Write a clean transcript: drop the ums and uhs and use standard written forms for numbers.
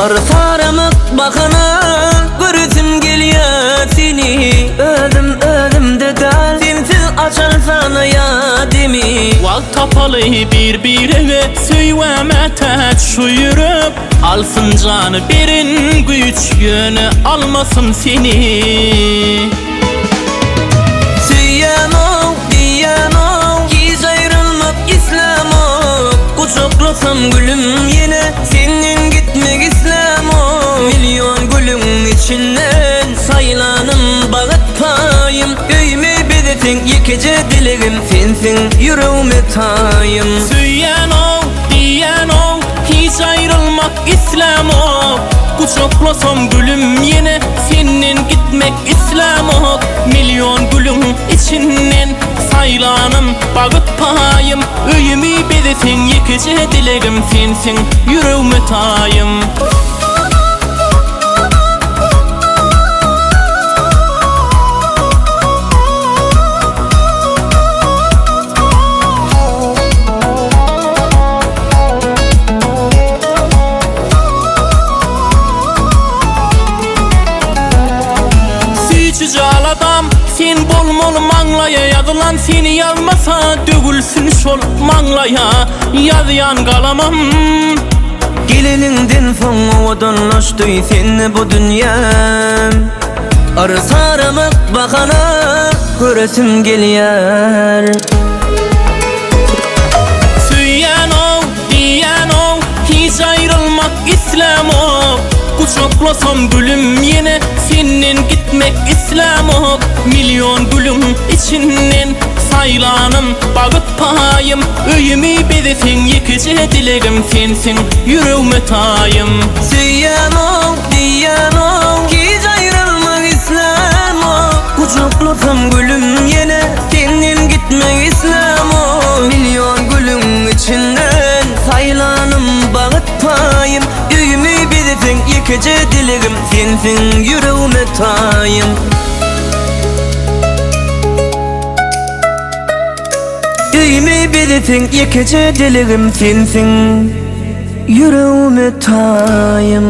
Yrsaramak bahana Göresim gelýär seni Özüm özümde däl Sensiz açan sanaýa demi. Wagt tapaly bir birege Söýgä mätäç şu ýürek Alsyn jany beren güýç Ýöne almasyn seni. Söýýänow diýýänow Hiç aýrylmak islämok Gujaklasam gülüm ýene Senden gitmek islämok Milýon gülüň içinden Saýlanym bagyt paýym Öýümi bezeseň ýekeje dilegim Sensiň ýüregime taýym. Söýýänow diýýänow Hiç aýrylmak islämok Gujaklasam gülüm ýene Senden gitmek islämok Milýon gülüň içinden Saýlanym bagyt paýym Öýümi bezeseň ýekeje dilegim Sensiň ýüregime taýym. Süýjüje aladam, sen bolmaly maňlaýa ýazylan Seni ýazmasa döwülsin şol maňlaýa ýazýan galamam. Geleniňden soň owadanlaşdy sende bu dünýäm Yrsaramak bahana göresim gelýär. Söýýän-ow, diýýän-ow, hiç aýrylmak islämok. Gujaklasam gülüm ýene senden gitmek islämok. Milýon gülüň içinden saýlanym bagyt paýym. Öýümi bezeseň ýekeje dilegim sensiň ýüregime taýym. Söýýän-ow, diýýän-ow, hiç aýrylmak islämok. Gujaklasam gülüm ýene senden gitmek islämok. Milýon gülüň içinden saýlanym bagyt paýym. Öýümi bezeseň ýekeje dilegim sensiň ýüregime taýym. Öýümi bezeseň ýekeje dilegim sensiň ýüregime taýym.